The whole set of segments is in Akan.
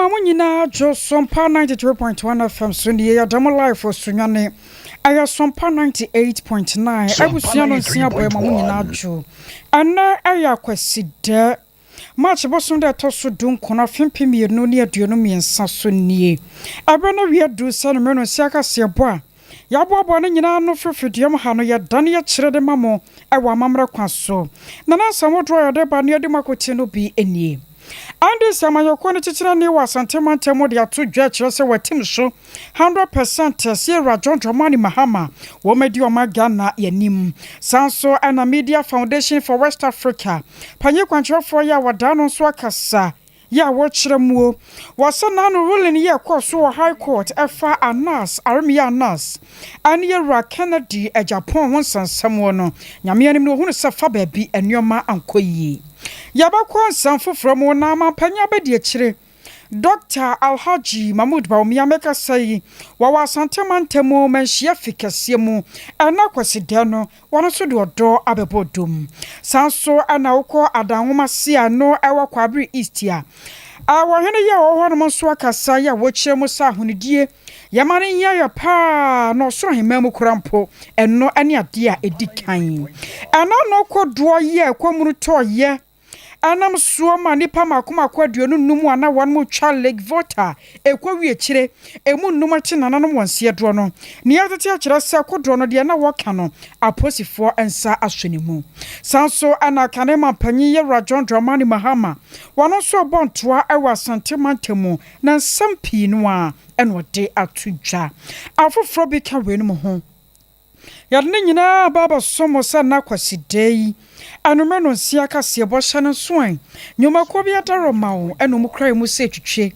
Yɛma mo nyinaa dwo. Sompa 93.1 FM so nie, yɛda mo live wɔ Sunyani. Ɛyɛ Sompa 98.9. Abusua no nsia bɔ, yɛma mo nyinaa dwo. Ɛnɛ ɛyɛ Akwasidɛ, March bosom dɛ ɛtɔ so 19, afe 2023 so nie. Ɛberɛ no wie du sɛ no mmerɛ no nsia kaseɛ bɔ a yɛaboaboa no nyinaa no firifiri ha no, yɛdane yɛkyerɛ de ma mo ɛwɔ amammerɛ kwan so. Na nansɛm wodoɔ a yɛde ba ne yɛde mu akɔtie no bi nie. NDC amanyɔkuo no kyekyerɛ wɔ Asante mantam de ato dwa kyerɛ sɛ wɔatim so 100% sɛ John Dramani Mahama wɔmadi ɔma Ghana yɛnim. Saa nso ɛna Media Foundation for West Africa panyin kwankyerɛfoɔ yi a wɔdaa no nso akasa yɛ a wɔkyerɛ muo wɔsɛ n'ano ruling yɛ ɛkɔɔ so wɔ High Court ɛfa Anas Aremia Anas ɛne yɛwura Kennedy Agyapong ho nsɛnsɛm wɔ no, Nyame anim no, wɔhunu sɛ fa baabi nneɛma ankɔ yie. Yɛbɛkɔ nsɛm foforɔ mu na amampanyin abɛdi akyire Dr. Alhaji Mahmood Bawumia mɛkasa yi, wɔwɔ Asante mantam manhyia fi kɛseɛ mu ɛna Kwasidɛ no, wɔn nso de ɔdɔ abɛbɔ dom. Saa nso ɛna wokɔ Adanwoma se a no ɛwɔ Kwabere East a, wɔhene yi a wɔwɔ hɔnom nso akasa yi a wɔkyerɛ mu sɛ ahonidie yɛma no hia yɛ paa na ɔsoro ahemman mu kora mpo, ɛno ne adeɛ a ɛdi kan. Ɛna no kɔdoɔ yi a ɛkɔmunu tɔɔyɛ ɛnam soɔ ma nnipa mako mako 25 a na wɔn mu twa Lake Volta ɛkɔ wie akyire emu nnum akyi nananom wɔn nseɛ doɔ no, nea tete akyerɛ sɛ kodoɔ no deɛ na wɔka no, apolisifoɔ nsa asɔ ne mu. Saa nso ɛna kane ma panyin yɛwura John Dramani Mahama, wɔn nso bɔ ntoa ɛwɔ Asante mantam mu na nsɛm pii no a ɛna ɔde ato dwa afoforɔ bi ka wei no mu ho. Yɛde ne nyinaa ba abɛso mo sɛ nna Kwasida yi anummerɛ no nsia kaseɛ bɔhyɛ no nso ɛ nnwumakuo bi adaro ma wo ɛna ɔmu kura mu sɛ twitwie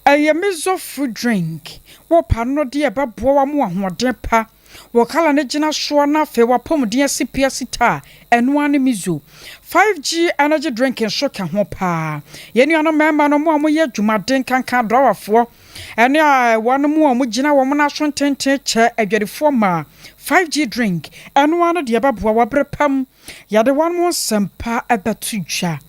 ɛyɛ Mizo fruit drink wɔ pa no deɛ ɛbɛboa wa mo ahoɔden pa wɔ kala no gyina soɔ na afei wapɔmuden asi pia sita a, ɛno ara ne Mizo 5G energy drink nso ka ho paa. Yɛn nuanom mmarima no mo a moyɛ adwumaden kankan drɔwafoɔ ɛne a wɔn mu a wɔgyina wɔn n'aso ntenten kyɛ adwadifoɔ ma 5G drink, ɛno ara no deɛ ɛbɛboa wɔabere pam. Yɛde wɔn mo nsɛmpa ɛbɛto dwa.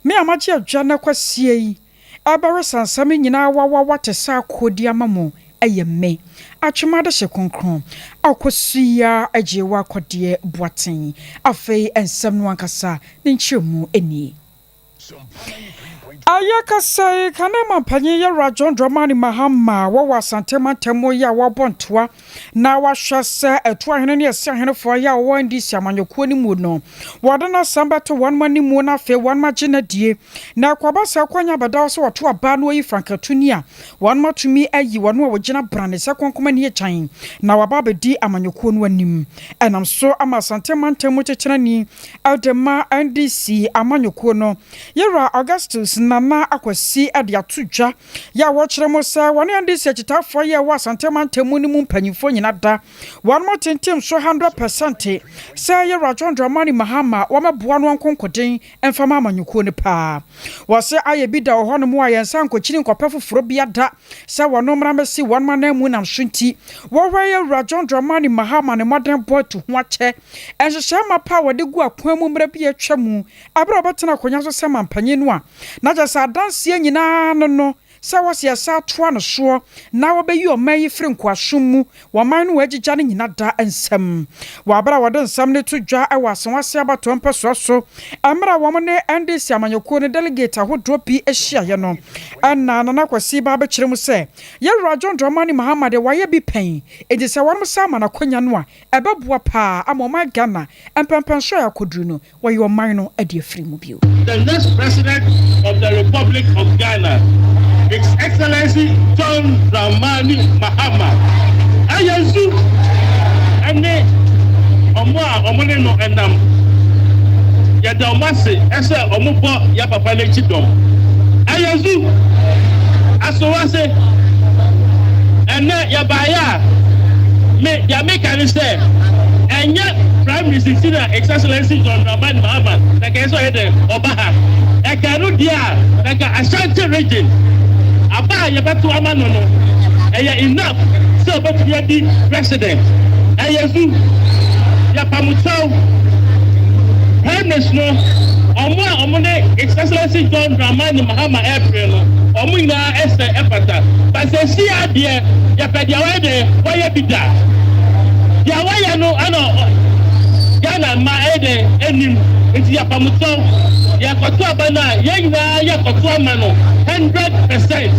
Me a magye adwa no kwasie yi ɛbɛresa nsɛm nyinaa wawawa te sɛ akɔdi ama mo, ɛyɛ me Atwema de hyɛ kronkron akɔsi agye wɔ akɔdeɛ boaten. Afei nsɛm no ankasa ne nkyerɛmu nie. Ayɛ kasa yi, kane ma mpanyin yɛwura John Dramani Mahama wɔwɔ Asante mantam yi a wɔabɔ ntoa na wahwɛ sɛ ɛto ahene ne ɛsi ahenefoɔ yi a wɔwɔ NDC amanyɔkuo no mu no, wɔde n'asɛm bɛto wɔn anim na afei wɔn agye n'adie na ɛkɔba sɛ kɔnya bɛda hɔ sɛ wɔto aba no oyi frankatuni a wɔn atumi ayi wɔn a wɔgyina brane sɛ kɔnkɔn ani akyan na waba abɛdi amanyɔkuo no anim. Ɛnam so ama Asante mantam mu kyekyerɛni ɛde ma NDC amanyɔkuo no, yɛwura Augustus Nana Akwasi, de ato dwa yɛ a wɔkyerɛ mu sɛ wɔne NDC akyitaafoɔ yɛ ɛwɔ Asante mantam mu no mu mpanyimfoɔ nyina da wɔn mo tentem so 100% sɛ yɛwura John Dramani Mahama wɔmɛboa no nkonkoden mfama amanyɔkuo no paa. Wɔsɛ ayɛ bi da wɔ hɔnom a yɛn nsa nkɔkyiri nkɔpɛ foforɔ bi ada sɛ wɔn mmara mɛsi wɔn anan mu nam so nti wɔhwɛ yɛwura John Dramani Mahama ne mmɔden bɔ atu ho akyɛ nhyehyɛ ma pa a wɔde gu akwan mu mmerɛ bi atwa mu abere a wɔbɛtena akonnwa so sɛ mampanyin no a, na kyerɛ sɛ adanseɛ nyinaa no sɛ wɔsi ɛsa atoa no soɔ na wɔbɛyi ɔman yi firi nkoasom mu, wɔman no wɔagyigya no nyina da nsɛm. Wɔ abere a wɔde nsɛm no to dwa wɔ Asawase abatoɔ mpɛsoa so, mmerɛ a wɔn ne NDC amanyɔkuo no delegate ahodoɔ bi ahyiaeɛ no, ɛna Nana Kwasi ba abɛkyerɛ mu sɛ yɛwura John Dramani Mahama deɛ wayɛ bi pɛn, enti sɛ wɔn sa ama n'akonnwa no a, ɛbɛboa paa ama ɔman Ghana mpɛmpɛnso a yɛakɔduru no, wɔyɛ ɔman no de afiri mu bio. The next president of the Republic of Ghana, His Excellency John Dramani Mahama, Ayezu ɛne ɔmo a ɔmo ne no ɛnam, yɛda ɔmo ase ɛsɛ ɔmo bɔ yɛ papa n'akyi dɔm. Ayezu Asowase, ɛnɛ yɛbaayɛ a, me deɛ meka ne sɛ ɛnyɛ primary sisi na His Excellency John Dramani Mahama na kɛse sɛ ɔyɛ dɛ ɔba ha. Ɛka no deɛ a, na ka Ashanti Region aba a yɛbɛto ama no, ɛyɛ enough sɛ ɔbɛtumi adi president. Ɛyɛ zu yɛpamokyɛw primaries no. Wɔn a wɔne His Excellency John Dramani Mahama repere no, wɔn nyinaa ɛsɛ ɛfata. But seesei ara deɛ, yɛpɛ deɛ wayɛ dɛn, wayɛ bi da. Deɛ wayɛ no ɛna Ghana mma ɛyɛ dɛn, ɛnim. Nti yɛpamokyɛw, yɛrekɔto aba no a, yɛn nyinaa yɛrekɔto ama no 100%.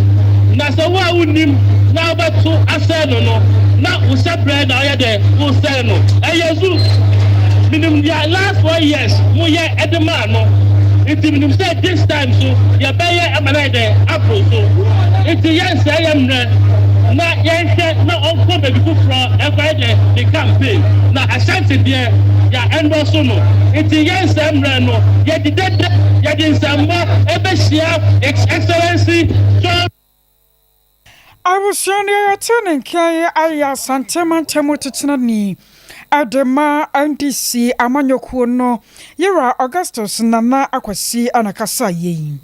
Na sɛ wo a wonnim na wobɛto asɛe no no, na wo hyɛbrɛ na woyɛ dɛn, woresɛe no. Ɛyɛ zu. Menim deɛ last 4 years moyɛ ɛde maa no, nti menim sɛ this time so yɛbɛyɛ ama no ayɛ dɛn, aboro so. Nti yɛnsɛe yɛ mmerɛ na yɛnhwɛ na ɔnkɔ baabi foforɔ ɛnkɔyɛ dɛn, ne campaign. Na Ashanti deɛ, yɛ ɛndɔso no, nti yɛnsɛe mmerɛ no. Yɛde dede, yɛde nsɛmmɔ ɛbɛhyia His Excellency John. Abusua no yɛte ne nkan ayɛ Asante mantam tetenani ɛde ma NDC amanyɔkuo no, Yɛwura Augustus Nana Akwasi anakasa yei.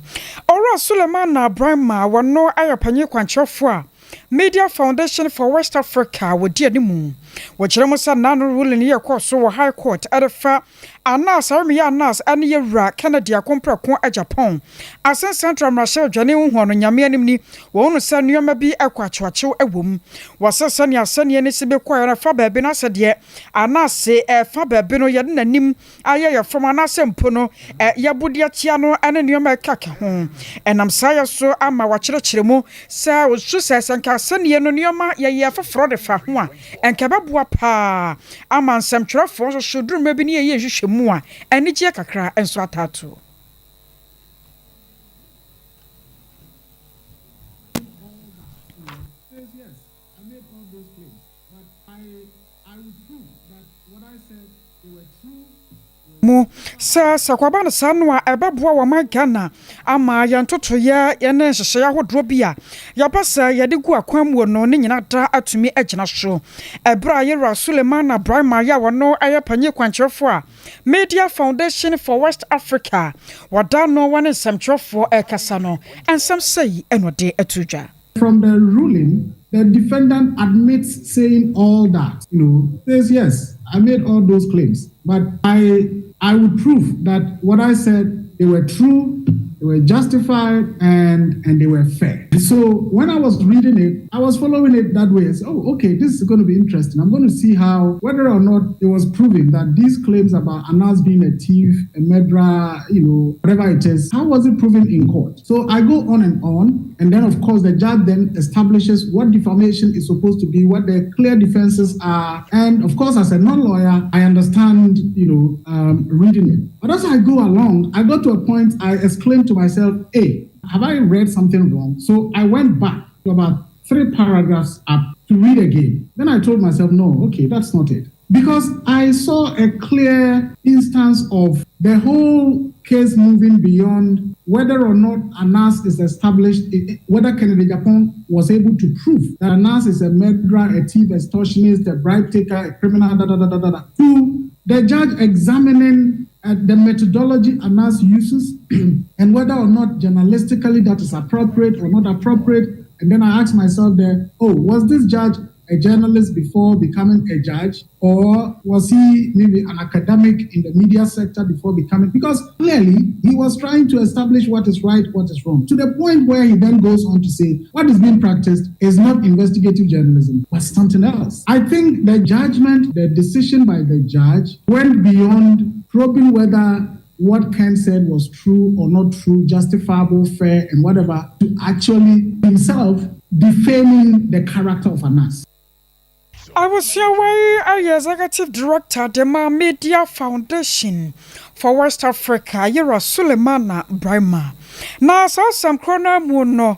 Ɔwura Suleiman Abrahima, wɔno ayɛ panyin kwankyerɛfoɔ a Media Foundation for West Africa wɔdi animu, wɔkyerɛ mu sɛ nano ruling yɛ kɔɔ so wɔ High Court ɛde fa Anas Aremeyaw Anas ne Yɛwura Kennedy Akompreko Agyapong Assin Central mmarahyɛ adwane ho no, Nyame anim ni, wɔn no sɛ nneɛma bi kɔ akyewakyew wɔ mu. Wɔsɛ sɛnea asɛnniɛ no si bɛkɔɛ no, ɛfa baabi no asɛ deɛ Anas ɛfa baabi no yɛde n'anim ayɛ yɛ fam anaasɛ mpo no yɛbode akyia no ne nneɛma ɛka ka ho. Ɛnam saa yɛ so ama wakyerɛkyerɛ mu sɛ osu sɛ nka asɛnniɛ no nneɛma yɛyɛ foforɔ de fa ho a, ɛnka ɛbɛboa paa ama nsɛmtwerɛfoɔ nso so duruma bi ne yɛyɛ nhwehwɛ mu a anigyeɛ kakra nso ataato. Says, "Yes, I made all those claims, but I would prove that what I said, they were true." Mu sɛ kwaba no saa no a, ɛbɛboa wɔ ma Ghana ama yɛn ntotoyɛ ne nhyehyɛeɛ ahodoɔ bi a yɛpɛ sɛ yɛde gu akwan mu no ne nyina da atumi agyina so. Ɛberɛ a Yɛwura Suleiman Abrahima yɛ a wɔno ɛyɛ panyin kwankyerɛfoɔ a Media Foundation for West Africa wɔda no, wɔne nsɛmtwerɛfoɔ ɛrekasa no, ɛnsɛm sɛyi ɛna ɔde ato dwa. From the ruling, the defendant admits saying all that, says, "Yes, I made all those claims, but I would prove that what I said, they were true, they were justified, and they were fair." So when I was reading it, I was following it that way. I said, "Oh, okay, this is going to be interesting. I'm going to see how, whether or not it was proving that these claims about Anas being a thief, a murderer, whatever it is, how was it proven in court?" So I go on and on. And then, of course, the judge then establishes what defamation is supposed to be, what the clear defenses are. And of course, as a non-lawyer, I understand reading it. But as I go along, I got to a point, I exclaimed to myself, "Hey, have I read something wrong?" So I went back to about three paragraphs up to read again. Then I told myself, "No, okay, that's not it." Because I saw a clear instance of the whole case moving beyond whether or not Anas is established, whether Kennedy Agyapong was able to prove that Anas is a murderer, a thief, extortionist, a bribe taker, a criminal, da da da da da, da, to the judge examining the methodology Anas uses and whether or not journalistically that is appropriate or not appropriate. And then I asked myself there, "Oh, was this judge a journalist before becoming a judge? Or was he maybe an academic in the media sector before becoming?" Because clearly he was trying to establish what is right, what is wrong, to the point where he then goes on to say what is being practiced is not investigative journalism, but something else. I think the judgment, the decision by the judge went beyond probing whether what Ken said was true or not true, justifiable, fair, and whatever, to actually himself defaming the character of Anas. Abusua, wei ayɛ executive director de ma Media Foundation for West Africa, Yɛwura Sulemana Brahima. Na saa asɛm korɔ no mu no,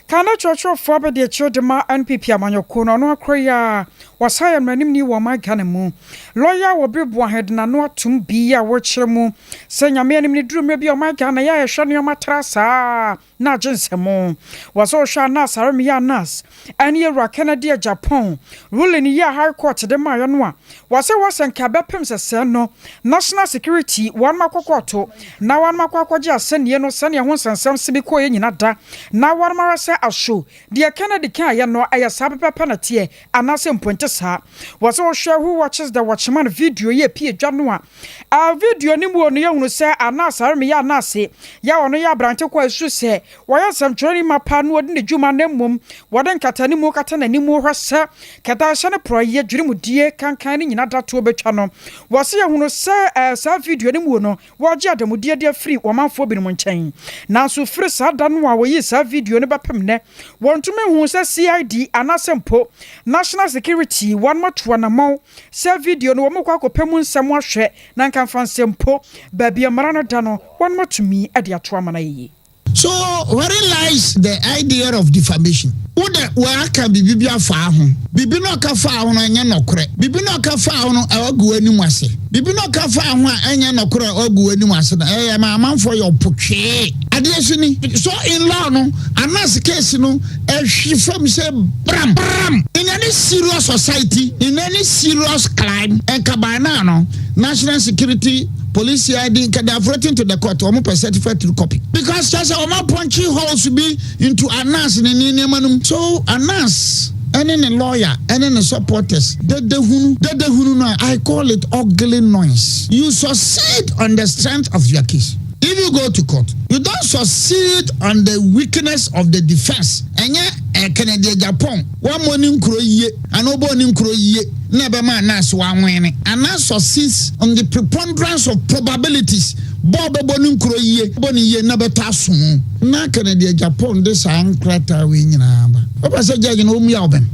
ka na kyerɛkyerɛfoɔ bɛde akyerɛ de ma NPP amanyɔkuo no, ɔno akorɔ yi a wɔsa yɛ mmaranimni wɔ ɔman Ghana mu, lɔya wɔ bere boahe de n'ano atom bi a wɔkyerɛ mu sɛ Nyame anim ne duru mmerɛ bi a ɔman Ghana yɛ a yɛhwɛ nneɛma tra saa. na agye nsɛmo. Wɔ sɛ wohwɛ Anas Aremeyaw Anas ɛne Ewura Kennedy Agyapong ruling yi a High Court de maayɛ no a, wɔ sɛ wɔsɛ nka bɛpem sɛsɛɛ no National Security wɔn akɔ kɔɔto na wɔn akɔ akɔgye asɛnniɛ no sɛnea ho nsɛnsɛm se bi kɔɔyɛ nyina da na wɔn ara sɛ aso deɛ Kennedy kaayɛ no ɛyɛ saa pɛpɛpɛ na teɛ anaasɛ mpo nte saa. Wɔ sɛ wohwɛ Who Watches the Watchman video yi a epie dwa no a, video no mu no yɛhunu sɛ Anas Aremeyaw Anas yɛ ɔno yɛ aberante kɔ asu sɛ wɔyɛ nsɛmtwerɛni mapa na wɔde ne dwuma, na mmom wɔde nkatanimu kata n'anim hwɛ sɛ kɛtɛahyɛ no porɔeɛ dwirimudie kankan no nyina datoɔ bɛtwa no. Wɔ se yɛhunu sɛ saa video no mu no wɔregye adamudeɛ de afiri wɔmanfoɔ binom nkyɛn. Nanso firi saa da no a wɔyii saa video no bɛpem nnɛ, wɔntumi nhuu sɛ CID anaasɛ mpo National Security wɔnom atu anammɔn sɛ video no wɔkɔ akɔpɛ mu nsɛm ahwɛ na nka mfa nsɛ mpo baabi a mmara no da no wɔnom atumi de ato ama no ayɛ yie. So wherein lies the idea of defamation? Wo de waka biribi bi afa ho. Biribi na ɔka faa ho no ɛnyɛ nɔkorɛ. Biribi na ɔka faa ho no ɛwagu w'anim ase. Biribi na ɔka faa ho a ɛnyɛ nɔkorɛ a ɔgu w'anim ase no ɛyɛ ma amanfoɔ yɛ ɔpotwee. Adeɛ so ni. So in law no, Anas case no ɛhwe fam sɛ bram bram. In any serious society, in any serious crime, ɛnka by now no, national security, police CID nka they have written to the court, wɔn pɛ certified true copy. Because kyerɛ sɛ wɔn apɔnkye holes bi into Anas ne ne nneɛma no mu. So Anas ɛne ne lawyer ɛne ne supporters dede hunu dede hunu no a, I call it ugly noise. You succeed on the strength of your case. If you go to court, you don't succeed on the weakness of the defense. Ɛnyɛ Kennedy Agyapong wammɔ ne nkuro yie anaa ɔbɔ ne nkuro yie na ɛbɛma Anas wanwene. Anas succeeds on the preponderance of probabilities. Bɔɔ bɛbɔ ne nkuro yie, bɔ ne yie na bɛtɔ aso mu. Na Kennedy Agyapong de saa nkrataa wei nyinaa ba. Wopɛ sɛ judge no ɔmmua wo bɛn?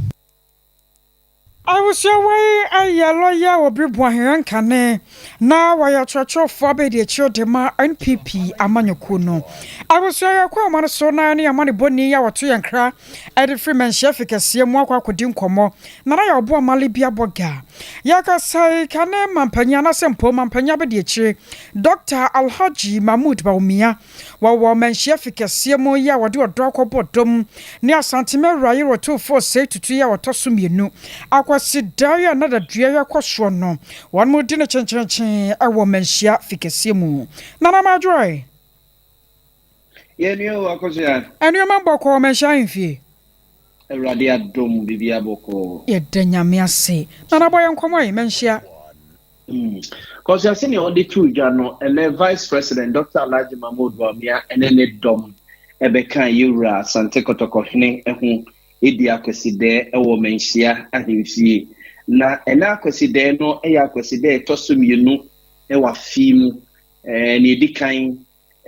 Abusua wei ɛyɛ lɔya Obiri Boahen Nkane na wɔyɛ kyerɛkyerɛfoɔ abɛdi de ma NPP amanyɔkuo no. Abusua, yɛkɔ ɔma no so na ne ama ne bɔni a wɔto yɛn kra ɛde firi Manhyia fi kɛseɛ mu akɔ akɔdi nkɔmmɔ na na yɛ ɔbo amale bi abɔ ga. Yɛkasa yi, kane mampanyin anaasɛ mpo mampanyin abɛdi akyire Dr. Alhaji Mahmood Bawumia wɔwɔ Manhyia fi kɛseɛ mu yi a wɔde ɔdɔ akɔbɔ dɔm ne Asantema awura yere ɔtoofoɔ sɛe tutu yi a wɔtɔ so mmienu akwasi da yi a na dadua yi akɔ soɔ no, wɔn mo di ne kyenkyenkyen ɛwɔ Manhyia fi kɛseɛ mu. Nana Madwoe. Yɛnua o, Akɔsoa. Ɛnneɛma bɔkɔɔ Manhyia ahemfie? Awurade adom, biribi abɔkɔɔ. Yɛda Nyame ase. Nana, bɔ yɛn nkɔmmɔ yi, Manhyia. Kɔsua, sɛnea ɔde too dwa no, ɛnɛ Vice President Dr. Alhaji Mahmood Bawumia ɛne ne dɔm ɛbɛka yɛwura Asante Kɔtɔkɔhene ho ɛdi akwasidɛɛ ɛwɔ Manhyia ahemfie. Na ɛnɛ akwasidɛɛ no ɛyɛ akwasidɛɛ ɛtɔ so mmienu ɛwɔ afe mu. Nea ɛdi kan,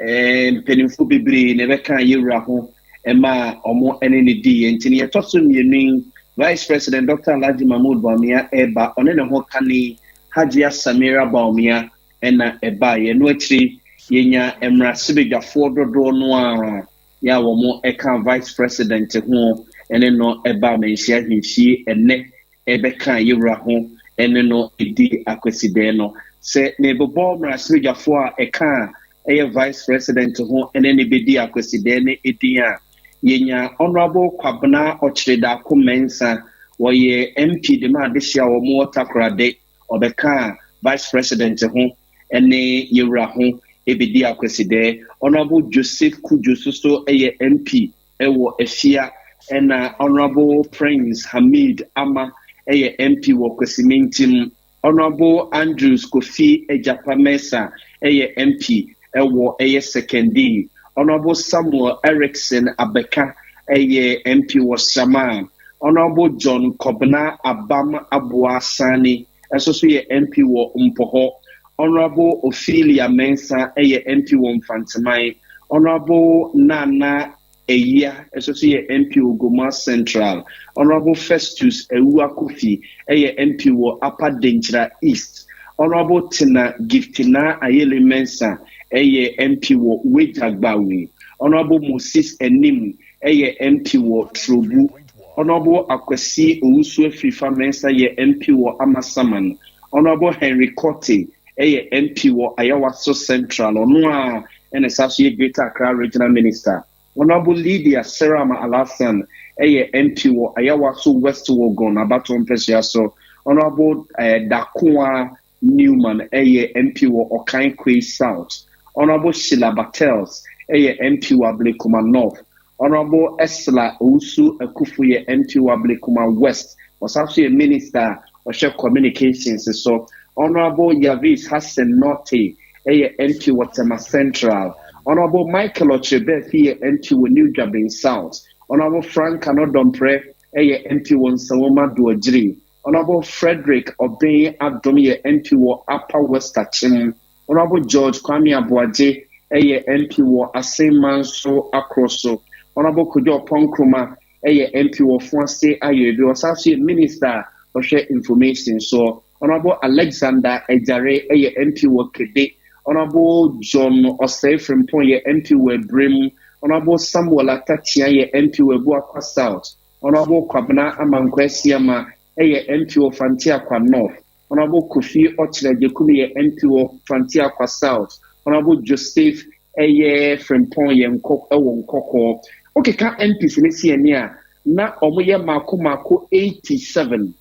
mpanimfoɔ bebree na ɛbɛka yɛwura ho ɛma ɔmo ɛne ne di yɛ. Nti nea ɛtɔ so mmienu yi, Vice President Dr. Alhaji Mahmood Bawumia ɛreba, ɔne ne ho kane Hajia Samira Bawumia ɛna ɛbaeɛ. No akyiri yɛnya mmarahyɛbadwafoɔ dodoɔ no a yɛ a wɔn ɛka Vice President ho ɛne no ɛba Manhyia ahemfie ɛnɛ ɛbɛka yɛwura ho ɛne no ɛdi akwasidɛɛ no. Sɛ mebobɔ mmarahyɛbadwafoɔ a ɛka a ɛyɛ Vice President ho ɛne ne bɛdi akwasidɛɛ no ɛdin a, yɛnya Honourable Kwabena Ɔkyerɛdaako Mensah, wɔyɛ MP de ma adehyɛ a wɔn wɔ Takorade, ɔbɛka Vice President ho ɛne yɛwura ho ɛbɛdi akwasidɛɛ. Honourable Joseph Kujo soso ɛyɛ MP ɛwɔ Afia, ɛna Honourable Prince Hamid Ama ɛyɛ MP wɔ Kwasimintim. Honourable Andrews Kofi Agyapa Mesa ɛyɛ MP ɛwɔ ɛyɛ Sekondi. Honourable Samuel Erickson Abeka ɛyɛ MP wɔ Shama. Honourable John Kɔbena Abam Aboa Sani ɛnso so yɛ MP wɔ Mpɔhɔ. Honourable Ophelia Mensah ɛyɛ MP wɔ Mfanteman. Honourable Nana Eyia ɛnso so yɛ MP wɔ Goma Central. Honourable Festus Awua Kofi ɛyɛ MP wɔ Upper Denkyira East. Honourable Tina Giftina Ayele Mensah ɛyɛ MP wɔ Weija Gbawe. Honourable Moses Anim ɛyɛ MP wɔ Trobu. Honourable Akwasi Owusu Afrifa Mensah yɛ MP wɔ Amasaman. Honourable Henry Kote ɛyɛ MP wɔ Ayawaso Central, ɔno a ɛna ɛsa so yɛ Greater Accra Regional Minister. Honourable Lydia Serama Alhassan yɛ MP wɔ Ayawaso West Wuogon abatoɔ mpɛsoa so. Honourable Dakoa Newman yɛ MP wɔ Okain South. Honourable Sheila Bartels yɛ MP wɔ Ablekuma North. Honourable Esla Owusu Akufu yɛ MP wɔ Ablekuma West. Ɔsan so yɛ Minister a ɔhwɛ Communications so. Honourable Yavis Hassan Nortey yɛ MP wɔ Tema Central. Honourable Michael Okyere-Baafi yɛ MP wɔ New Juaben South. Honourable Frank Annoh-Dompreh yɛ MP wɔ Nsawam Adoagyiri. Honourable Frederick Obeng Adom yɛ MP wɔ Upper West Akyem. Honourable George Kwame Aboagye yɛ MP wɔ Asen Manso Akroso. Honourable Kojo Oppong Nkrumah yɛ MP wɔ Foase Ayirebi. Ɔsan so yɛ Minister a ɔhwɛ Information soɔ. Honourable Alexander Agyare yɛ MP wɔ Kede. Honourable John Osei Frimpong yɛ MP wɔ Abirem. Honourable Samuel Atta Akyea yɛ MP wɔ Abuakwa South. Honourable Kwabena Amankwa Asiama yɛ MP wɔ Fanteakwa North. Honourable Kofi Okyere Agyekum yɛ MP wɔ Fanteakwa South. Honourable Joseph ɛyɛ Frimpong yɛ nkɔ ɛwɔ Nkɔkɔɔ. Wokeka MPs ne si ani a, na wɔyɛ mako mako 87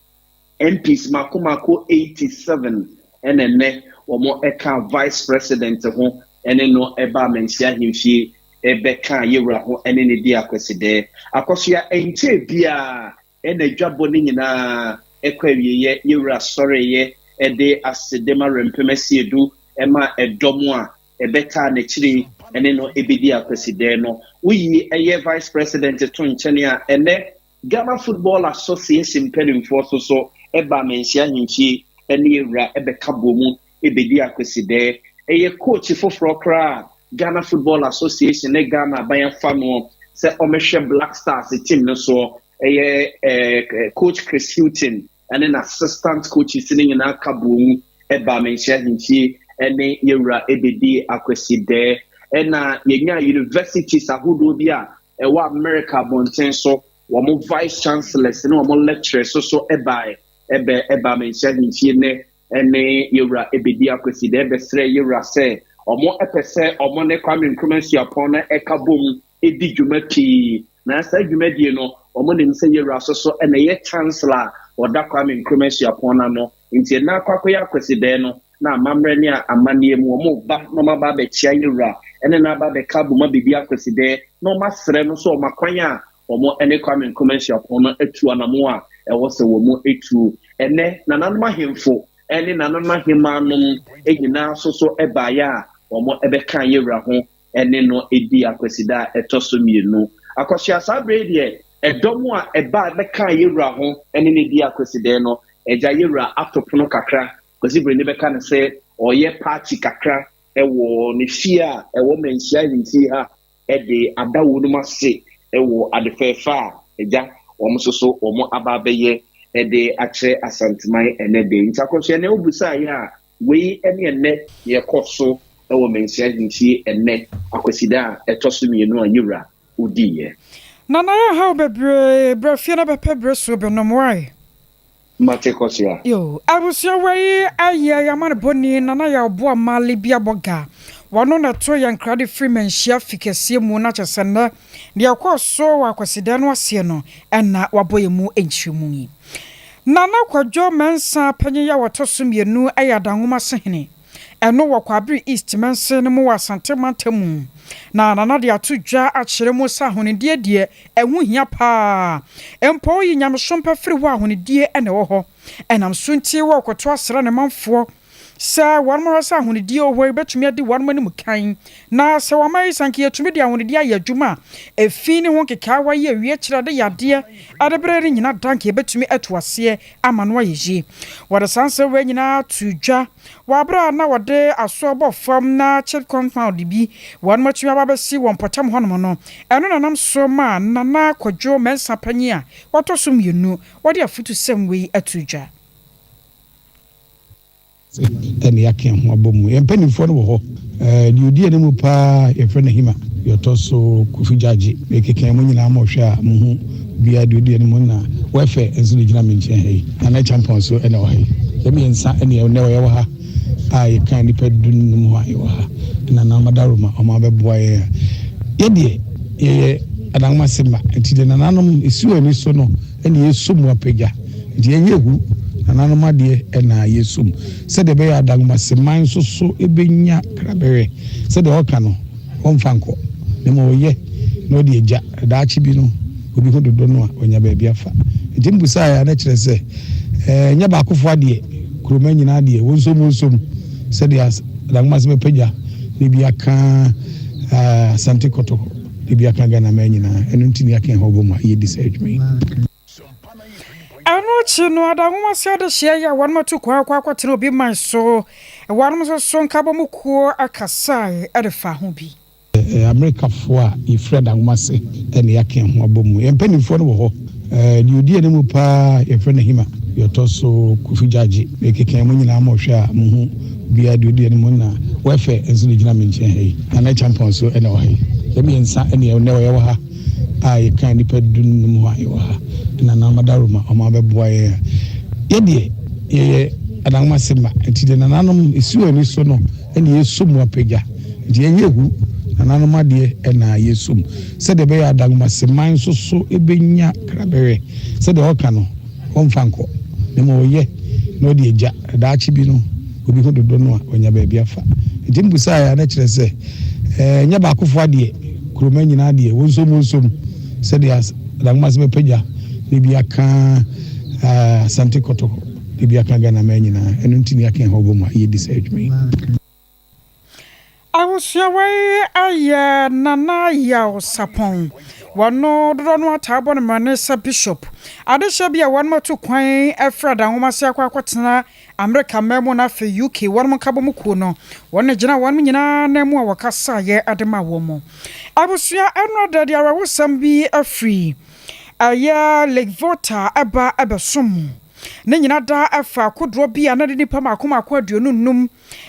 MPs, mako mako 87, ɛna nnɛ wɔn ɛka Vice President ho ɛne no ɛba Amanhyia Ahemfie ɛbɛka yɛwura ho ɛne ne di akwasidɛ. Akɔsoa nkyɛn biara ɛna adwabɔ no nyinaa ɛkɔ awieeɛ. Yɛwura sɔreyɛ ɛde asedema rempem asiedu ɛma ɛdɔm a ɛbɛtaa n'akyiri ɛne no ɛbɛdi akwasidɛ no. Woyi ɛyɛ Vice President to nkyɛn a, ɛnɛ Ghana Football Association mpanimfoɔ so so ɛba Amanhyia Ahemfie ɛne yɛwura ɛbɛka bɔ mu ɛbɛdi akwasidɛ. Ɛyɛ coach foforɔ koraa Ghana Football Association ne Ghana aban afa no sɛ ɔmɛhwɛ Black Stars team no so, ɛyɛ Coach Chris Hughton ɛne n'assistant coaches ne nyinaa ka bɔ mu ɛba Amanhyia Ahemfie ɛne yɛwura ɛbɛdi akwasidɛ. Ɛna yɛnya universities ahodoɔ bi a ɛwɔ America abɔnten so, wɔn vice chancellors ne wɔn lecturers so so ɛbae ɛbɛ ɛba Amanhyia Ahemfie ne ɛne yɛwura ɛbɛdi akwasidɛ, ɛbɛsrɛ yɛwura sɛ ɔmo ɛpɛ sɛ ɔmo ne Kwame Nkrumah Suapɔn no ɛka bom ɛdi dwuma pii. Na saa dwumadie no, ɔmo nim sɛ yɛwura so so ɛna ɛyɛ chancellor a ɔda Kwame Nkrumah Suapɔn no ano, nti ɛna akɔ akɔyɛ akwasidɛ no na amammerɛ ne amanneɛ mu, ɔmo ba na ɔmo aba abɛkyia yɛwura ɛne na aba abɛka aboma biribi akwasidɛ na ɔmo asrɛ no so ɔmo akwan a ɔmo ɛne Kwame Nkrumah Suapɔn no atu anamo a ɛwɔ sɛ wɔn etu. Ɛnɛ nananom ahemfo ɛne nananom ahemaanom nyinaa nso so ɛbaeɛ a wɔn ɛbɛka yɛwura ho ɛne no edi akwasida a ɛtɔ so mmienu. Akɔsoa, saa bere deɛ, ɛdɔm a ɛba bɛka yɛwura ho ɛne ne di akwasidɛ no, ɛgya yɛwura ato pono kakra. Kwasi bere ne bɛka no sɛ ɔyɛ party kakra ɛwɔ ne fie a ɛwɔ Manhyia Ahemfie ha, ɛde ada wɔn mu ase ɛwɔ ade fɛɛfɛ a ɛgya wɔn nso so wɔn aba abɛyɛ ɛde akyerɛ Asanteman ɛnɛ de. Nti akɔsoa, ɛnɛ obusa yɛ a, wei ɛne ɛnɛ yɛkɔ so ɛwɔ Manhyia Ahemfie ɛnɛ akwasida a ɛtɔ so mmienu a yɛwura odiiɛ. Nana, yɛ haw bebree brɛ fie na bɛpɛ berɛ so binom wae. Mate, kɔsoa. Yo, abusua, wei ayɛ yɛama no bɔni Nana yɛ ɔboa maale bi abɔ wɔno na ɛto yɛn nkrade firi Manhyia fi kɛseɛ mu, na kyɛ sɛ nnɛ deɛ ɛkɔɔ so wɔ akwasidan no aseɛ no ɛna wabɔ yɛn mu nkyerɛmu yi. Nana Kwadwo Mɛnsa panyin a wɔtɔ so mmienu yɛ Adanwoma sehene ɛno wɔ Kwabere East mansin no mu wɔ Asante mantam mu, na Nana de ato dwa akyerɛ mu sɛ ahonidie deɛ, ɛho hia paa mpo. Yi nyamesom pɛ firi hɔ a, ahonidie ɛna ɛwɔ hɔ. Ɛnam so nti wɔrekɔto asra ne manfoɔ sɛ wɔn mo sɛ ahonidie wɔ hɔ yi bɛtumi adi wɔn anim kan, na sɛ wɔn ayi sanke yɛtumi de ahonidie ayɛ adwuma a efi ne ho nkekaawa yi awie kyerɛ de yadeɛ ɛde bere ne nyina danke yɛbɛtumi atu aseɛ ama no ayɛ yie. Wɔde saa nsɛm wei nyinaa to dwa wɔ abere a na wɔde aso bɔ fam na CHPS compound bi wɔn atumi aba bɛsi wɔn mpɔtam hɔnom no. Ɛno nanam so ma Nana Kwadwo Mɛnsa panyin a wɔtɔ so mmienu wɔde afutusɛm wei ato dwa. Ɛne yɛaka ho abɔ mu, yɛn mpanimfoɔ no wɔ hɔ. Deɛ ɔdi anim paa yɛfrɛ no Hima, deɛ ɔtɔ so Kofi Gyagye. Mekeka mu nyinaa ma ɔhwɛ a mohu bia deɛ ɔdi anim na wɛfɛ nso ne gyina me nkyɛn ha yi. Nana Champɔn so ɛna wɔ ha yi. Yɛ mmiɛnsa ɛne ɛnɛ wɔyɛwɔ ha a yɛka nnipa 15 ho a yɛwɔ ha. Ɛna Nana Madaroma ɔmo abɛboa yɛn a yɛdeɛ. yɛyɛ Adanwomase mma, nti deɛ nananom ɛsi wɔn ani so no ɛna yɛsɔ mu apagya. Nti yɛnyɛ hu, nananom adeɛ ɛna yɛsɔ mu. Sɛdeɛ ɛbɛyɛ a Adanwomase man nso so ɛbɛnya krabɛhwɛ. Sɛdeɛ ɔka no, ɔmfa nkɔ, na mmom ɔyɛ na ɔde agya. Daakye bi no, obi ho dodo no a, wanya baabi afa. Nti mbusaeɛ a, na kyerɛ sɛ, ɛnyɛ baakofoɔ adeɛ, kuroma nyinaa adeɛ, wɔnsom wɔnsom sɛdeɛ Adanwomase bɛpagya na ebi aka Asante Kɔtɔkɔ, na ebi aka Ghana man nyinaa. Ɛno nti na yɛaka yɛn ho abom a yɛdi saa adwuma yi. Ɛno akyi no, Adanwomase adehyeɛ yi a wɔnom atu kwan akɔ akɔtena obi man so, wɔnom nso so nkabom kuo kasae de faa ho bi. Amerikafoɔ a yɛfiri Adanwomase na yɛaka yɛn ho abɔ mu. Yɛn mpanimfoɔ no wɔ hɔ. Deɛ ɔdi anim pa ara yɛfrɛ no Hima. Deɛ ɔtɔ so Kofi Gyagye. Mekeka mo nyinaa mo hwɛ a mohu obiara deɛ ɔdi anim na Wɛfɛ nso na ɛgyina me nkyɛn ha yi. Nana Acheampong nso na ɛwɔ ha yi. Yɛn mmiɛnsa na ɛnnɛ yɛwɔ ha a yɛka nnipa dunum ho a yɛwɔ ha. Ɛna Nana Madaroma wɔn abɛboa yɛn a yɛdeɛ yɛyɛ Adanwomase mma nti deɛ nananom ɛsi wɔn ani so no na yɛsɔ mu apagya. Nti yɛnyɛ hu, nananom adeɛ na yɛsɔ mu. Sɛdeɛ ɛbɛyɛ a Adanwomase man nso so bɛnya krabɛhwɛ. Sɛdeɛ ɔka no, ɔmfa nkɔ, na mmom ɔyɛ na ɔde agya. Daakye bi no, obi ho dodo no a, wanya baabi afa. Nti mbusaeɛ a, na kyerɛ sɛ, ɛnyɛ baakofoɔ adeɛ, kuroma nyinaa adeɛ, wɔnsom wɔnsom sɛdeɛ Adanwomase bɛpagya na ebi aka Asante Kɔtɔkɔ, na ebi aka Ghana man nyinaa. Ɛno nti na yɛaka yɛn ho abom a yɛdi saa adwuma yi. Ahosuawa yi ayɛ Nana Yaw Sarpong. Wɔno dodoɔ no ara taa bɔ no mmrane sɛ Bishop. Adehyɛ bi a wɔnom atu kwan afiri Adanwomase akɔ akɔtena Amerika mman mu na afei UK wɔnom nkabom kuo no, wɔn na gyina wɔnom nyinaa nan mu a wɔkasaeɛ de maa wɔn. Abusua ɛno ada de awerɛhosɛm bi afiri ɛyɛ Lake Volta ɛba ɛbɛsom mu. Ne nyina daa ɛfa kodoɔ bi a na de nnipa mako mako 25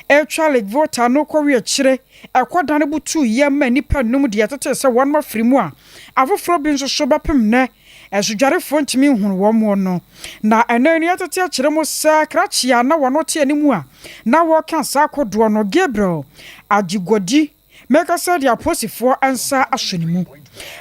retwa Lake Volta no kɔwe akyire ɛkɔ da no butuu yam ma nnipa nnum deɛ ɛtetee sɛ wɔnom afiri mu a afoforɔ bi nso so bɛpem nnɛ asudwarefoɔ ntumi nhunu wɔn no. Na ɛnnɛ yi no yɛtete akyerɛ mu sɛ krakye a na wɔn te anim a na wɔreka saa kodoɔ no Gabriel Agyigodi Meka sɛ de apolisifoɔ nsa ahyɛ ne mu.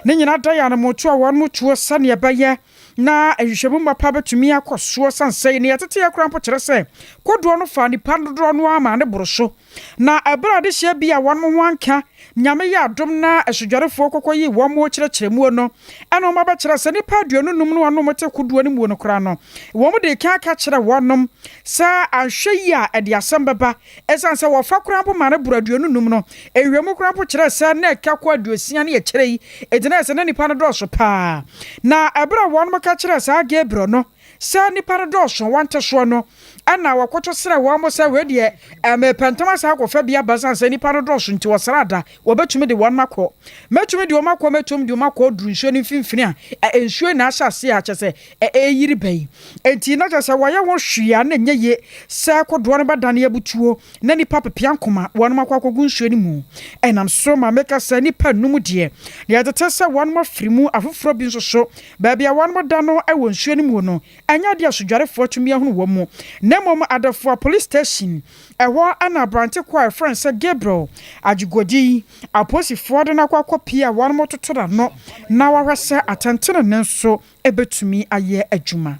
Ne nyinaa da yɛ anammɔntuo a wɔnom tuo sɛdeɛ ɛbɛyɛ na nhwehwɛmu mapa bɛtumi akɔ soɔ sane sɛ nea ɛteteɛ koraa mpo kyerɛ sɛ kodoɔ no faa nnipa dodoɔ no ara maa ne boro so. Na ɛberɛ a adehyeɛ bi a wɔnom ho anka Nyame yɛ adom na asudwarefoɔ kɔkɔ yii wɔn kyerɛkyerɛ muo no ɛna wɔn abɛkyerɛ sɛ nnipa 25 no a na wɔte kodoɔ no muo no koraa no wɔn dii kan ka kyerɛ wɔnom sɛ anhwɛ yie a ɛde asɛm bɛba Esiane sɛ wɔfa koraa mpo ma no boro 25 no, nhwehwɛmu koraa mpo kyerɛɛ sɛ na ɛka kɔ 60 ne akyire yi. Enti na ayɛ sɛ na nnipa no dɔɔso paa. Na bere a wɔka kyerɛɛ saa Gabriel no sɛ nnipa no dɔɔso wɔnte soɔ no, ɛnna wɔkoto srɛɛ wɔn sɛ, Wei deɛ, mepɛ ntɛm asan akɔfa bi aba esiane sɛ nnipa no dɔɔso nti, wɔsrada Wɔbɛtumi de wɔn akɔ. Mɛtumi de wɔn akɔ, mɛtumi de wɔn akɔ duru nsuo no mfimfini a nsuo yi na ahyɛ aseɛ a kyerɛ sɛ ɛreyiri ba yi. Enti na kyerɛ sɛ wɔyɛ ho hwee a na ɛnyɛ yie sɛ kodoɔ no bɛdane abutuo na nnipa pepeankoma wɔnom akɔ akɔgu nsuo no mu. Ɛnam so ma meka sɛ nnipa nnum deɛ, deɛ ɛtete sɛ wɔnom afiri mu, afoforɔ bi nso so, baabi a wɔnom da no wɔ nsuo no mu no, ɛnyɛ adeɛ a sodwarefoɔ atumi ahunu wɔn mu, na mmom Adafua Police Station Ɛhɔ na aberante ko a wɔfrɛ no sɛ Gabriel Agyegodi yi, apolisifoɔ de no akɔ akɔpie a wɔretoto n'ano na wɔahwɛ sɛ atɛntenenee nso bɛtumi ayɛ adwuma.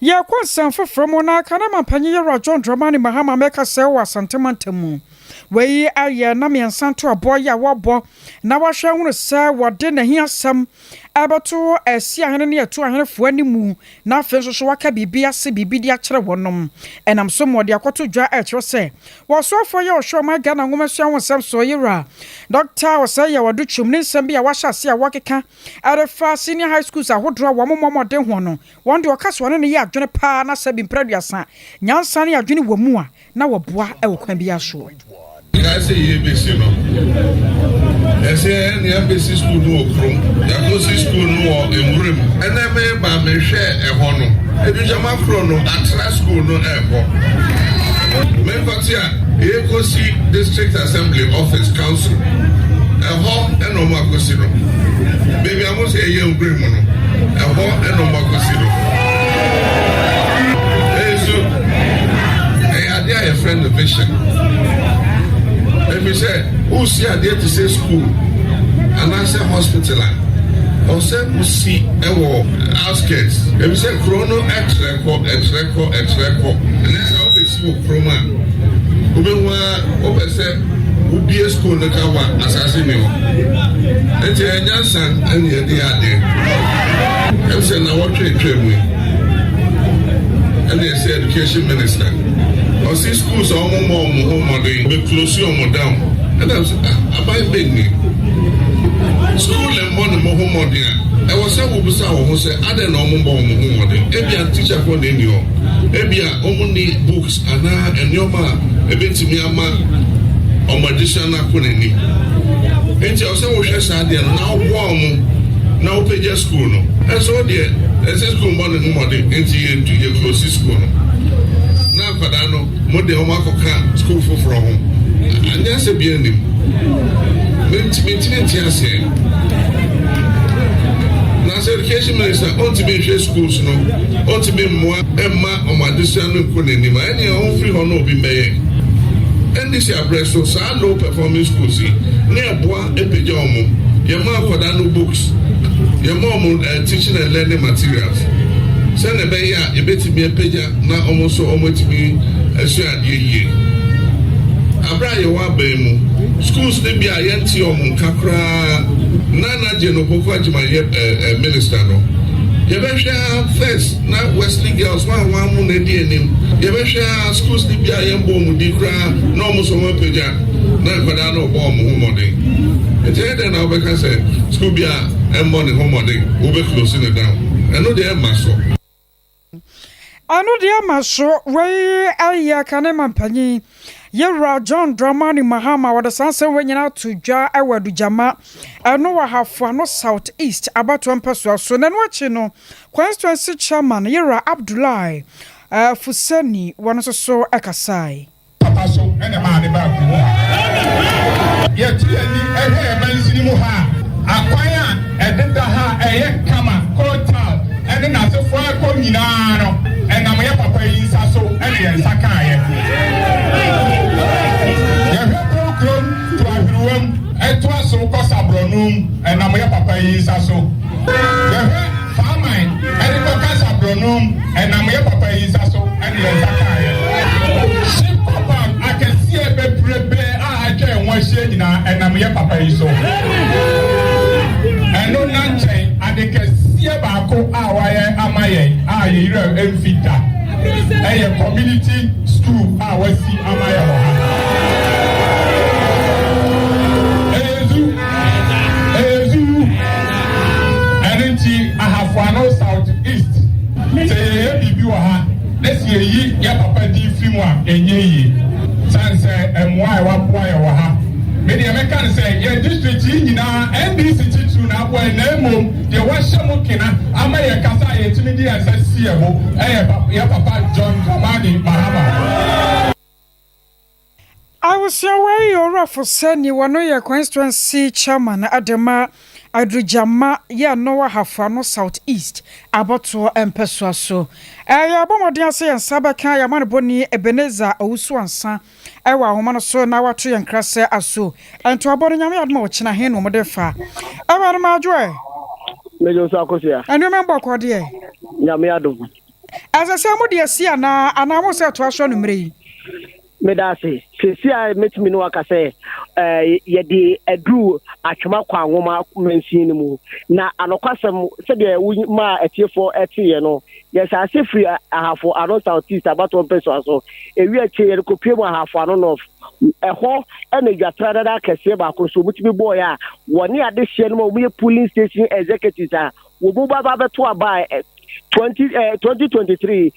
Yɛkɔ nsɛm foforɔ mu na Kane Mampanyin Yɛwura John Dramani Mahama mɛkasa wɔ Asante mantam mu. Wei ayɛ nna mmiɛnsa ntoaboɔ yi a wɔabɔ na wɔahwɛ ahunu sɛ wɔde n'ahiasɛm ɛbɛto Asiahene ne Atuahenefoɔ anim na afei nso so waka biribi ase biribi de akyerɛ wɔnom. Ɛnam so ma ɔde akɔto dwa ɛkyerɛ sɛ wɔsoafoɔ yɛ ɔhwɛ ɔman Ghana nwomasua ho nsɛm soɔ yewura Dɔkta Osei Yaw Adutwum ne nsɛm bi a wahyɛ aseɛ a wɔkeka ɛrefa Senior High Schools ahodoɔ a wɔn mmɔ mmɔden ho no wɔn deɛ ɔka sɛ ɔne no yɛ adwene paa na sɛbi mprɛ aduasa nyansa ne adwene wɔ mu a na wɔboa wɔ kwan biara soɔ. Kae sɛ yɛrebɛsi no, ɛsɛ yɛne abɛsi sukuu no wɔ kurom, yɛakɔsi sukuu no wɔ nwuram. Ɛnɛ meba mehwɛ ɛhɔ no, Adwugyama koro no atra sukuu no ɛrekɔ. Menkɔte a yɛrekɔsi district assembly office council, ɛhɔ ɛna wɔn akɔsi no. Baabi a mo sɛ ɛyɛ nwura mu no, ɛhɔ ɛna wɔn akɔsi no. Ɛnso ɛyɛ adeɛ a yɛfrɛ no vision. Ɛfiri sɛ wosi adeɛ te sɛ school. anaasɛ hospital a, ɛwɔ sɛ wosi wɔ outskirts, efisɛ kurow no trɛ kɔ, ɛtrɛ kɔ, ɛtrɛ kɔ. Ɛnɛ sɛ wobɛsi wɔ kurom a, wobɛhu ara wopɛ sɛ wobue sukuu no ka ho a, asase nni hɔ. Enti ɛyɛ nyansa na yɛde yɛ adeɛ. Ɛm sɛ nnawɔtwe atwa mu yi, ɛna ɛsɛ education minister ɔsi schools a wɔn mmɔ wɔn ho mmɔden bɛ close wɔn down. Ɛna sɛ ah aban bɛn ni school mmɔ ne mo ho mmɔden a ɛwɔ sɛ wobisa wɔn ho sɛ adɛn na wɔn mmɔ wɔn ho mmɔden. Ebia teacherfoɔ na ɛni hɔ, ebia wɔn nni books anaa nneɛma a ebetumi ama wɔn adesua no akɔ n'anim. Enti ɛwɔ sɛ wohwɛ saa adeɛ no na woboa wɔn na wopagya school no. Ɛnso wo deɛ ɛsɛ school mmɔ ne ho mmɔden enti yɛntu yɛ close school no na akwadaa no mo deɛ wɔn akɔka school foforɔ ho. Anyɛ asɛ bi anim. Mentumi nte aseɛ. Na sɛ education minister ɔntumi nhwɛ schools no, ɔntumi mmoa mma wɔn adesua no nkɔ n'anim a, ɛnneɛ ɔmfiri hɔ na obi mmɛyɛ. NDC abrɛ so saa low performing schools yi ne ɛboa pagya wɔn. Yɛma akwadaa no books, yɛma wɔn eh, teaching and learning materials sɛnea ɛbɛyɛ a yɛbɛtumi apagya na wɔn nso wɔatumi asua adeɛ yie. Aberɛ a yɛwɔ aban mu, schools no bi a yɛnte wɔn nka koraa na na Jane Opoku Agyemang yɛ eh, eh, minister no, yɛbɛhwɛ ara first na Wesley Girls wɔn a wɔn mo na edi anim. Yɛbɛhwɛ ara schools no bi a yɛmbɔ wɔn din koraa na wɔn nso wɔn apagya na nkwadaa no rebɔ wɔn ho mmɔden. Nti ɛyɛ dɛn na wobɛka sɛ school bi a ɛmmɔ ne ho mmɔden wobɛ close no down? Ɛno deɛ ɛmma so. Ɛno deɛ ɛmma so. Wei yɛ kane mampanyin Yewura John Dramani Mahama wɔde saa nsɛm wei nyinaa ato dwa wɔ Adugyama ɛno wɔ Ahafo Ano South East abatoɔ mpɛsoa so. Na ɛno akyi no Constituency Chairman Yewura Abdullahi Fuseni wɔn nso so kasae. Papa so na ɛmaa ne baa kurom ha. Yɛto yɛn ani hwɛ yɛn mansini mu ha a, akwan a ɛdeda ha a ɛyɛ kama, coal tar ne n'asefoɔ rekɔ nyinaa no, ɛnam yɛn papa yi nsa so na yɛn nsa kaeɛ. Yɛhwɛ Bow kurom to Ahwerewa mu, ɛtoa so kɔ Saborɔno mu, ɛnam yɛn papa yi nsa so. Yɛhwɛ Faaman de kɔka Saborɔno mu, ɛnam yɛn papa yi nsa so na yɛn nsa kaeɛ. Ship compound akɛseɛ bebrebe a atwa yɛn ho ahyia nyinaa, ɛnam yɛn papa yi so. Ɛno nna nkyɛn, ade kɛseɛ baako a wayɛ ama yɛn a yɛn werɛ mfi da yɛ community school a wasi ama yɛn wɔ ha. Ɛyɛ zu, ɛyɛ zu. Ɛno nti Ahafo Ano South East, sɛ yɛyɛ biribi wɔ ha na sɛ yɛyi yɛ papa din firi mu a, ɛnyɛ yie. Sane sɛ mmoa a waboa yɛ wɔ ha. Me deɛ mɛka no sɛ yɛn district yi nyinaa NDC titiriw na aboa yɛn na mmom deɛ wahyɛ mu kena ama yɛn kasa a yɛtumi de yɛn nsa si yɛn bo yɛ yɛ papa John Dramani Mahama. Abusua wei yɛ Owura Foseni, wɔno yɛ Constituency Chairman de ma Adugyama yɛ no wɔ Ahafo Ano South East abɔtoɔ mpɛsoa so. Yɛabɔ mmɔden sɛ yɛn nsa bɛka yɛn amanebɔni Ebenezer Owusu-Ansah wɔ ahoma no so na wato yɛn nkra sɛ aso ntoabɔ no Nyame adom a ɔkyena he na wɔde fa. Ɛwɔ no madwo ɛ. Medwo nso Akosua. Nneɛma mbɔkɔ deɛ. Nyame adom. Ɛsɛ sɛ mode asi anaa anaa mo sɛ ɛtoa so anummerɛ yi? Meda ase. Seesei a mɛtumi ne wo aka sɛ yɛde aduru Atwema Kwanwoma mansin no mu. Na anokwasɛm, sɛdeɛ wo maa atiefoɔ teeɛ no, yɛhyɛ ase firi Ahafo Ano South East abatoɔ mpɛsoa so. Ɛwie akyire yɛde kɔpue mu Ahafo Ano North. Ɛhɔ na dwatra dada kɛseɛ baako nso wɔtumi bɔɔeɛ a wɔne adehyeɛ no ma wɔyɛ polling station executives a wɔn mu ba bɛto aba 20, 2023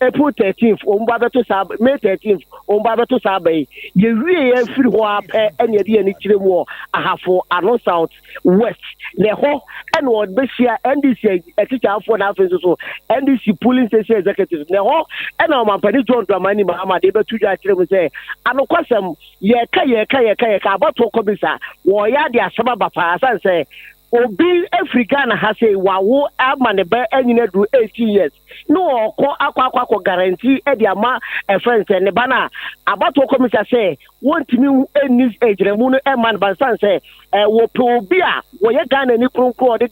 April 13th wɔn ba bɛto saa May 13th wɔn ba bɛto saa aba yi. Yɛwie yɛn firi hɔ ara pɛ ɛna yɛde yɛn ani kyerɛ mu wɔ Ahafo Ano South West na ɛhɔ ɛna wɔbɛhyia NDC atikyafoɔ na afei nso so NDC polling station executives na ɛhɔ ɛna ɔmampanin John Dramani Mahama de bɛto dwa akyerɛ mu sɛ anokwasɛm yɛka yɛka yɛka yɛka abatoɔ kɔmisa wɔyɛ ade asɛm aba paa sane sɛ. Obi afiri Ghana ha sei wawo ama ne ba anyini aduru 18 years na ɔkɔ akɔ akɔ akɔ guarantee de ama ɛfrɛ no sɛ ne ba no a, abatoɔ kɔmisa sɛ wɔntumi nni agyinamu no mma no ba nsan sɛ wɔpɛ obi a wɔyɛ Ghana ni kronkron ɔde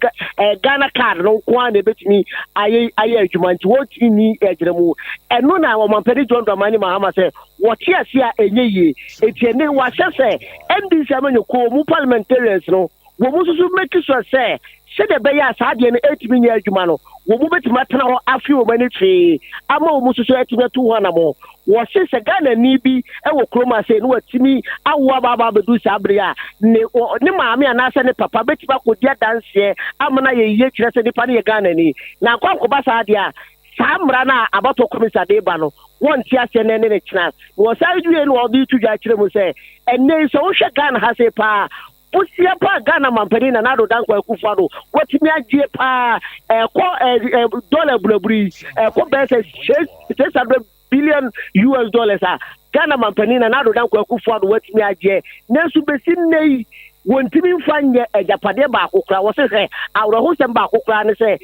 Ghana card no nko ara na ebetumi ayɛ ayɛ adwuma nti wɔntumi nni agyinamu. Ɛno na ɔmampanin John Dramani Mahama sɛ wɔte ase a ɛnyɛ yie. Eti ɛne wahyɛ sɛ NDC amanyɔkuo mu parliamentarians no wɔn nso so make sure sɛ sɛdeɛ ɛbɛyɛ a saa adeɛ no ɛtumi nyɛ adwuma no, wɔn mu bɛtumi atena hɔ afe wɔn ani twee ama wɔn nso so atumi atu ho anamɔ. Wɔse sɛ Ghanani bi wɔ kurom ase na watumi awo aba aba abɛdu saa bere a, ne ne maame anaasɛ ne papa bɛtumi akɔdi adanseɛ ama no ayɛ yie kyerɛ sɛ nipa no yɛ Ghanani. Na ankɔ ankɔba saa adeɛ a, saa mmara no a abatoɔ kɔmisa de ba no, wɔnte aseɛ nnɛ ne ne kyena. Na wɔsan wie no wɔde to dwa kyerɛ mu sɛ ɛnnɛ yi sɛ wohwɛ Ghana ha sei paa, Bosea paa Ghana manpanin Nana Addo Dankwa Akufo Addo watumi agye paa ɛkɔ dɔla abunabunu yi ɛkɔ bɛyɛ sɛ 600 billion US dollars a Ghana manpanin Nana Addo Dankwa Akufo Addo watumi agyeɛ, nanso bɛsi nnɛ yi wɔntumi mfa nyɛ agyapadeɛ baako koraa. Wɔse hwɛ awerɛhosɛm baako koraa ne sɛ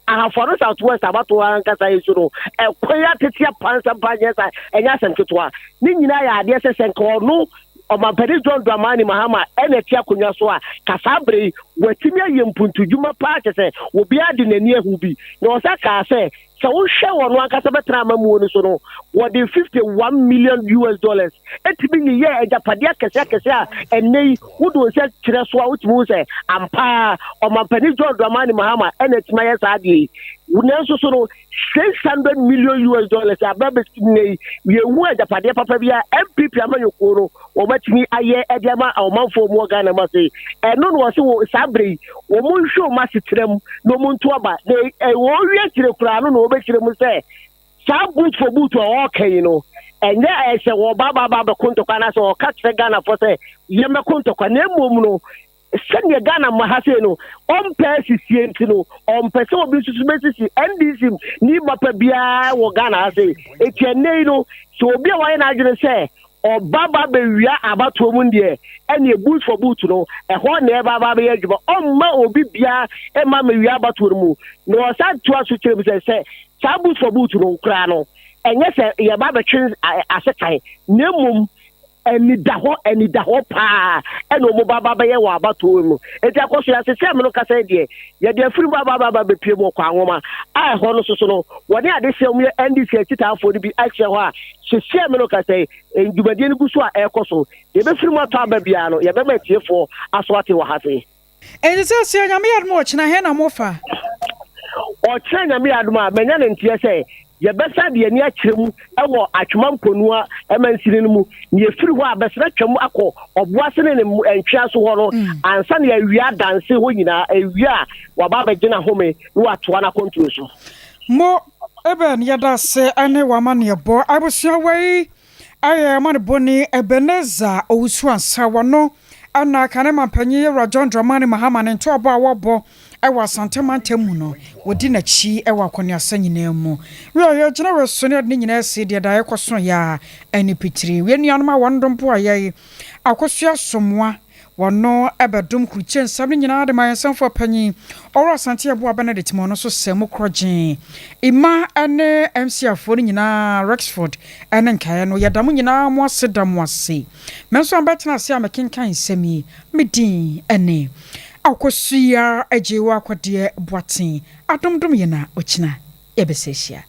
Ahafo no South West abatoɔ ankasa yi so no ɛkwan atete apansampa nyɛ sa ɛnyɛ asɛm ketewa. Ne nyinaa yɛ adeɛ sɛ sɛ nka ɔno Ɔmampanin John Dramani Mahama na ɛte akonnwa so a, ka saa bere yi watumi ayɛ mpuntudwuma paa kyɛ sɛ obiara de n'ani ahu bi. Na ɔsan kaa sɛ, sɛ wohwɛ ɔno ankasa bɛtena amammuo no so no, wɔde 51 million US dollars tumi yeyɛɛ agyapadeɛ akɛseɛ akɛseɛ a ɛnnɛ yi wode wo nsa kyerɛ so a wotumi hu sɛ ampa ara Ɔmampanin John Dramani Mahama na atumi ayɛ saa adeɛ yi. Nanso so no, 600 million US dollars a bɛ bɛsi nnɛ yi, yɛnhu agyapadeɛ papa bi a NPP amanyɔkuo no wɔatumi ayɛ de ama ɔmanfoɔ mu wɔ Ghana mu ase. Ɛno na wɔse wɔ saa berɛ yi, wɔn nhwɛ wɔn asetena mu na wɔn nto aba. Na wɔwie akyire koraa no na wɔbɛkyerɛ mu sɛ saa boot for boot a wɔreka yi no, ɛnyɛ sɛ wɔba ba ba bɛko ntɔkwa anaasɛ wɔka kyerɛ Ghanafoɔ sɛ yɛmmɛko ntɔkwa, na mmom no Sɛdeɛ Ghana mma ha sei no, ɔmpɛ asisie nti no, ɔmpɛ sɛ obi nso so bɛsisi NDC ni mapa biara wɔ Ghana ha sei. Eti ɛnnɛ yi no, sɛ obi a wayɛ n'adwene sɛ ɔba ba bɛwia abatoɔ mu deɛ, ɛneɛ boot for boot no, ɛhɔ na ɛba ba bɛyɛ adwuma. Ɔmma obi biara mma mmɛwia abatoɔ no mu. Na ɔsan toa so kyerɛ mu sɛ, sɛ saa boot for boot no koraa no, ɛnyɛ sɛ yɛba bɛtwe asekan, na mmom Anidahɔ, anidahɔ paa ɛna wɔn ba ba bɛyɛ wɔ abatoɔ mu. Eti akɔso ase sɛ meno kasa yi deɛ, yɛde afiri mu aba aba aba bɛpie mu wɔ Kwanwoma a ɛhɔ no soso no, wɔne adehyeɛ wɔn yɛ NDC akyitaafoɔ no bi ahyia hɔ a, seseɛ meno kasa yi, dwumadie no gu so a ɛrekɔ so. Deɛ ɛbɛfiri mu atɔ aba biara no, yɛbɛma atiefoɔ aso ate wɔ ha se. Enti seesei Nyame yɛ adom a ɔkyena he na mofa? Ɔkyena Nyame yɛ adom a manya no nteɛ sɛ yɛbɛsan de yɛn ani akyerɛ mu wɔ Atwoma Mponua mansini no mu na yɛfiri hɔ a bɛsena twam akɔ Ɔboase ne ne ntweaso hɔ no ansa na yɛawie adanse hɔ nyinaa. Awie a waba abɛgye n'ahome na watoa n'akwantuo so. Mo Eben yɛdase ne w'amanneɛbɔ. Abusua wei Ayɛ amanebɔni Ebenezer Owusu Ansah wano na kane mampanyin Yewura John Dramani Mahama ne ntoabɔ a wɔbɔ wɔ Asante mantam mu no wɔdi n'akyi wɔ akɔneasa nyinaa mu. Wia yɛgyina wɔ so ne ade ne nyinaa si deɛ daeɛ kɔso yɛ a ɛne pitiri. Wia nuanom a wɔn dom boa yɛn Akosua Somoa Wɔno bɛdom kurukyire nsɛm no nyinaa de ma yɛn nsɛmfoɔ panyin Ɔwɔ Asante Yeboah Benedict ma ɔno nso sɛ mu korɔgyee Emma ne MC afoɔ no nyinaa Rexford ne nkaeɛ no yɛda mo nyinaa mo ase da mo ase. Me nso a mɛtena ase a mekenkan nsɛm yi me din ne Akosua Agyeiwaa Akwadeɛ Boateng. Adom dom yɛn a ɔkyena yɛbɛsɛ ahyia.